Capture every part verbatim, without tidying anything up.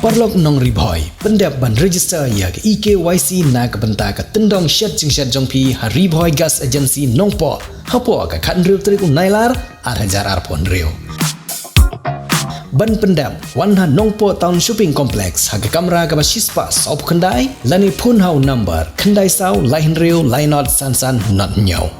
Paralok nong Ri Bhoi, pyndep ban register ïa ka E K Y C na ka bynta ka tyndong shet jingshet jong phi ha Ri Bhoi Gas Agency Nongpoh hapoh ka khathynriew tarik u Nailar ar hajar arphew hynriew. Ban pyndep, wan ha Nongpoh Town Shopping Complex ha ka kamra kaba shispah sawphew khyndai lane phone ha u number khyndai saw lai hynriew lai nod san san nod hynñiew.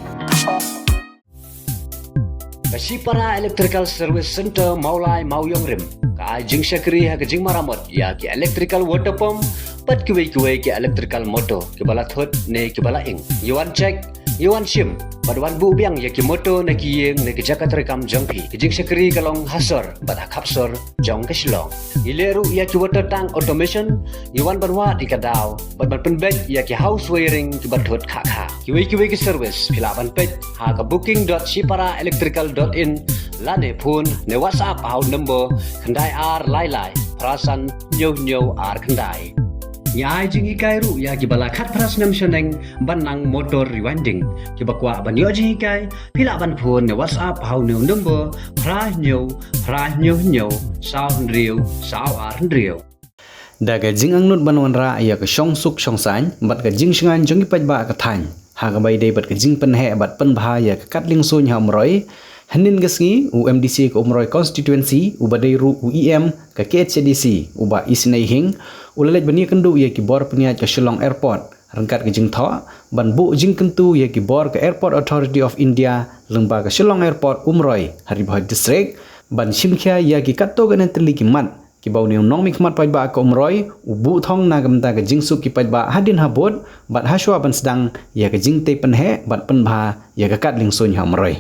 Ka Shipara Electrical Service Center Mawlai Mawiongrim ka ai jingshakri ha ka jingmaramot ïa ki electrical water pump bad kiwei kiwei ki electrical motor kiba la thut ne kiba la ing. Ïa wan check, ïa wan shim bad wan buh biang ïa ki motor na ki ïing ne ki jaka treikam jong phi. Ka jingshakri ka long ha sor bad ha khapsor jong ka Shillong. Ïa leh ruh ïa ki water tank automation, ïa wan ban wad ïa ka daw bad ban pynbeit ïa ki house wiring kiba thut khah khah. Kiwei kiwei ki service phi lah ban peit ha ka booking dot shipara electrical dot in lane phone ne WhatsApp ha u number khyndai ar lai lai phra san hynñiew hynñiew ar khyndai. Ngi ai jinghikai ruh ïa kiba la khatphra snem shaneng ban nang motor rewinding. Kiba kwah ban ïoh jinghikai, phi lah ban phone ne WhatsApp ha u number phra hynñiew phra hynñiew hynñiew saw hynriew saw ar hynriew. Da ka jingangnud ban wanrah ïa ka shong suk shong saiñ bad ka jingshngaiñ jong ki paidbah ka thaiñ ha kaba ïadei bad ka jingpynheh bad pynbha ïa ka kad liengsuiñ ha Umroi, hynnin ka sngi u M D C ka Umroi Constituency uba dei ruh u E M ka K H A D C u Bah Isynei Hing u la leit ban ïakynduh ïa ki bor pynïaid ka Shillong Airport ryngkat ka jingthoh ban buh jingkyntu ïa ki bor ka Airport Authority of India lyngba ka Shillong Airport Umroi ha Ri Bhoi District ban shimkhia ïa ki katto katne tylli ki mat kiba une u nongmihkhmat paidbah ka Umroi u buh thong na ka bynta ka jingsuk ki paidbah hadien habud bad hashwa ban sdang ïa ka jingtei pynheh bad pynbha ïa ka kad liengsuiñ ha Umroi.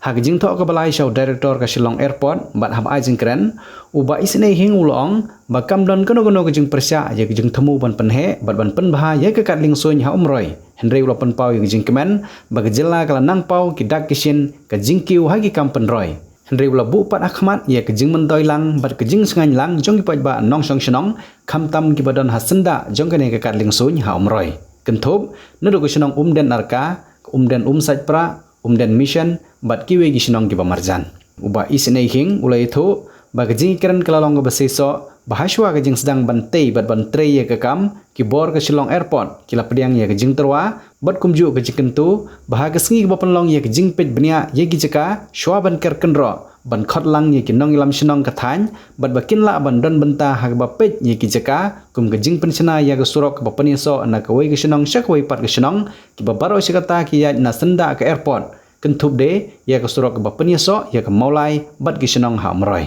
Ha ka jingthoh kaba lai sha u Director ka Shillong Airport bad haba ai jingkren, u Bah Isynei Hing u la ong ba kam don kano kano ka jingpyrshah ïa ka jingthmu ban pynheh bad ban pynbha ïa ka kad liengsuiñ ha Umroi, hynrei u la pynpaw ïa ka jingkmen ba ka jylla ka la nang paw ki dak ki shin ka jingkiew ha ki kam pynroi. Hynrei u la buh pat ha khmat ïa ka jingmyntoi lang bad ka jingshngaiñ lang jong ki paidbah nongshong shnong khamtam kiba don ha syndah jong kane ka kad liengsuiñ ha Umroi, kynthup naduh ka shnong Umden Arka, ka Umden Umsaitprah, Umden Mission bad kiwei ki shnong kiba marjan. U Bah Isynei Hing u la ïathuh ba ka jingkren ka la long kaba seisoh ba hashwa ka jingsdang ban tei bad ban trei ïa ka kam, ki bor ka Shillong Airport ki la pdiang ïa ka jingtyrwa bad kumjuh ka jingkyntu ba ha ka sngi kaba pynlong ïa ka jingpeit bniah ïa ki jaka shwa ban ker kynroh ban khot lang ïa ki nongïalam shnong ka thaiñ bad ba kin lah ban don bynta ha kaba peit ïa ki jaka kum ka jingpynshna ïa ka surok kaba pynïasoh na kawei ka shnong sha kawei pat ka shnong, kiba baroh shi katta ki ïaid na syndah ka airport, kynthup de ïa ka surok kaba pynïasoh ïa ka Mawlai bad ki shnong ha Umroi.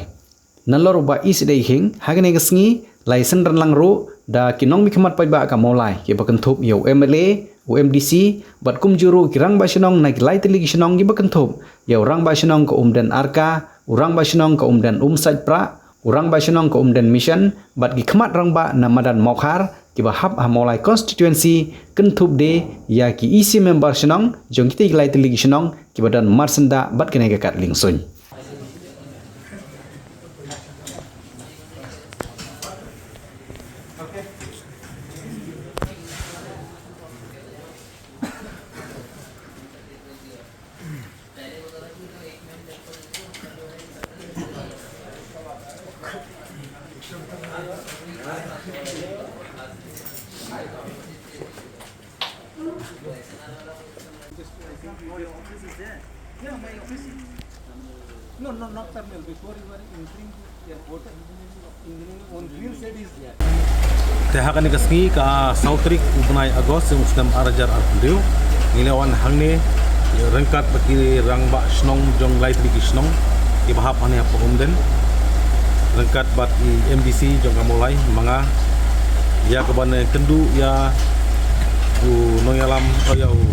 Nalor u Bah Isynei Hing ha kane ka sngi la ïasynran lang ruh da ki nongmihkhmat paidbah ka Mawlai kiba kynthup ïa u M L A, u M D C bad kumjuh ruh ki rangbah shnong na ki lai tylli ki shnong kiba kynthup ïa u rangbah shnong ka Umden Arka, u rangbah shnong ka Umden Umsaitprah, u rangbah shnong ka Umden Mission bad ki khmat rangbah na madan Mawkhar kiba hap ha Mawlai Constituency, kynthup de ïa ki E C member shnong jong kitei ki lai tylli ki shnong kiba don marsyndah bad kane ka kad liengsuiñ. Just, I think your office is there. Yeah, my office is. No, no, not terminal. Before you were entering the airport, engineering on field set is there. Te ha kane ka sngi ka saw tarik u bnai August u snem ar hajar arphew hynriew, ngi la wan hangne ryngkat bad ki rangbah shnong jong lai tylli ki shnong kiba hap hangne ha Umden, ryngkat bad i M D C jong ka Mawlai, ma nga, ïa kaban kynduh ïa u nongïalam, ïa u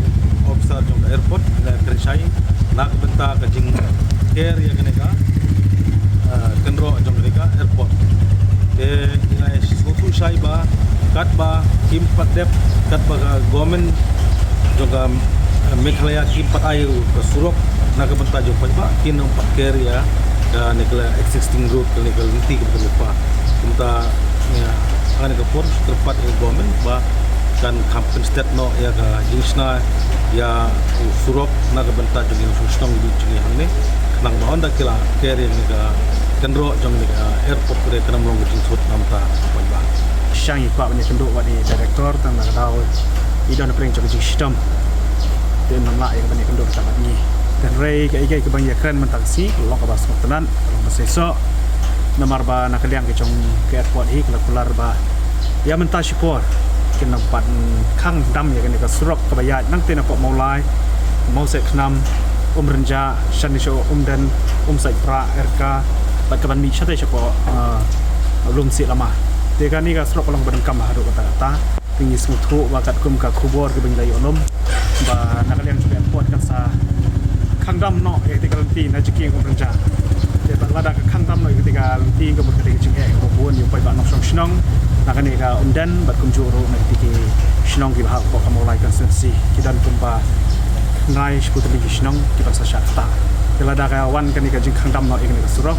officer jong ka airport, ïa ka kren shai na ka bynta ka jingker ïa kane ka, eh, kynroh jong kane ka airport. Te ngi la sngewthuh shai ba katba kim pat dep, katba ka government jong ka, eh, Meghalaya kim pat ai ka surok na ka bynta jong paidbah, kin ym pat ker ïa kane ka existing road, kane ka lynti kaba ka lypa. Kumta, ïa, ha kane ka por kyrpad ïa ka government ba kan kham pynsted noh ïa ka jingshna ïa u surok na ka bynta jong ngi, shnong jong ngi hangne, khnang ba ynda ki la ker ïa kane ka kynroh jong kane ka airport ka dei, kan ym long ka jingthut namar ka paidbah. Shisha ngi kwah ban ïakynduh bad i director tang na ka daw i don hapdeng jong ka jingshitom. Te ym lah ïa ka ban ïakynduh bad ngi. Hynrei kaei kaei kaba ngi ïakren mynta ka sngi ka long kaba sngewtynnat, ka long kaba seisoh. Namar ba na ka liang ka jong ka airport hi ka la kular ba ïa mynta shipor kin ym pat khang dam ïa kane ka surok kaba ïaid nangtei na pop Mawlai, Mawseh Khnam, Umrynjah, shane sha Umden, Umsaitpra, Erka, bad kaban mih shatei sha pop, ah, Lumsih Lama. Te kane ka surok ka long kaba donkam haduh katta katta. Te ngi sngewthuh ba katkum ka khubor kaba ngi la ïoh lum ba na ka liang jong ka airport kan sa khang dam noh ïa kata ka lynti na jingkieng Umrynjah. Te bad lada ka khang dam noh ïa kata ka lynti ka mut kata ka jingeh kaba bun ïa u paidbah nongshong shnong na kane ka Umden bad kumjuh ruh na kata ki shnong kiba ha ka Mawlai constituency ki don kumba khyndai shiphew tylli ki shnong kiba sa shah ktah. Te lada ka wan kane ka jingkhang dam noh ïa kane ka surok,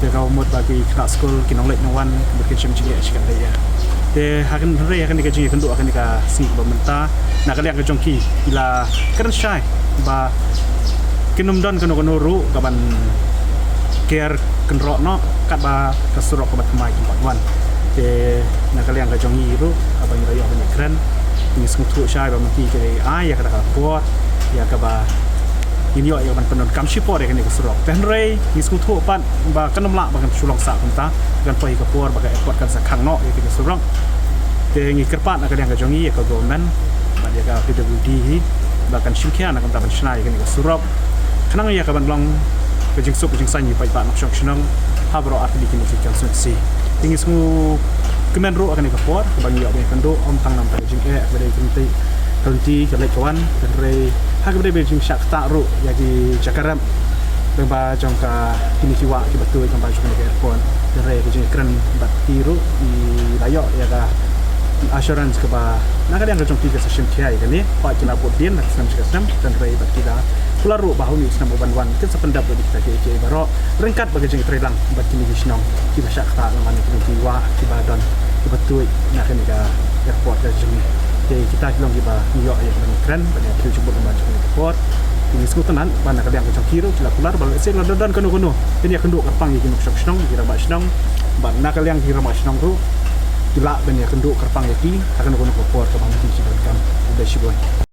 te ka mut ba ki khynnah skul, ki nongleit nongwan, ka mut kin shem jingeh shikatdei ïa. Te ha kane, hynrei ha kane ka jingïakynduh ha kane ka sngi kaba mynta, na ka liang ka jong ki, ki la kren shai ba kin ym don kano kano ruh kaban ker kynroh noh katba ka surok kaba thymmai kan pat wan. Te na ka liang ka jong ngi ruh, haba ngi la ïoh ban ïakren, ngi sngewthuh shai ba mynta ki ai ïa kata ka por ïa kaba ngin ïoh ïa kaban pyndonkam shipor ïa kane ka surok. Te hynrei ngi sngewthuh pat ba kan ym lah ba kan shu long sah kumta, kan poi ka por ba ka airport kan sa khang noh ïa kane ka surok. Te ngi kyrpad na ka liang ka jong ngi ïa ka government bad ïa ka P W D hi ba kan shim khia na ka bynta ban shna ïa kane ka surok khnang ïa kaban long ka jingsuk ka jingsaiñ ïa u paidbah nongshong shnong ha baroh artylli kine ki constituency. Te ngi sngewkmen ruh ha kane ka por ba ngi ïoh ban ïakynduh ym tang namar ka jingeh kaba dei ka lynti, ka lynti ka leit ka wan, hynrei ha kaba dei ba jingshah ktah ruh ïa ki jaka rep lyngba jong ka kine ki wah kiba tuid lyngba jong kane ka airport. Hynrei ka jingkren bad ki ruh ngi la ïoh ïa ka assurance kaba na ka liang ka jong ki ka sa shim khia ïa kane, ba ki la bud dien na ka snem sha ka snem, hynrei bad ki la kular ruh ba ha une u snem uban wan kin sa pyndep ruh ïa kita kiei kiei baroh ryngkat bad ka jingtreilang bad kine ki shnong kiba shah ktah namar kine ki wah kiba don kiba tuid na kane ka airport ka jong ngi. Te kita ki long kiba ngi ïoh ïa ka ban kren ban ïa kiew jingmut namar jong kane ka airport. Te ngi sngewtynnat ba na ka liang ka jong ki ruh ki la kular ba lehse lada don kano kano kin ïakynduh kyrpang ïa ki nongshong shnong, ïa ki rangbah shnong, bad na ka liang ki rangbah shnong ruh ki lah ban ïakynduh kyrpang ïa ki ha kano kano ka por kaba mynta ki donkam. Khublei shibun.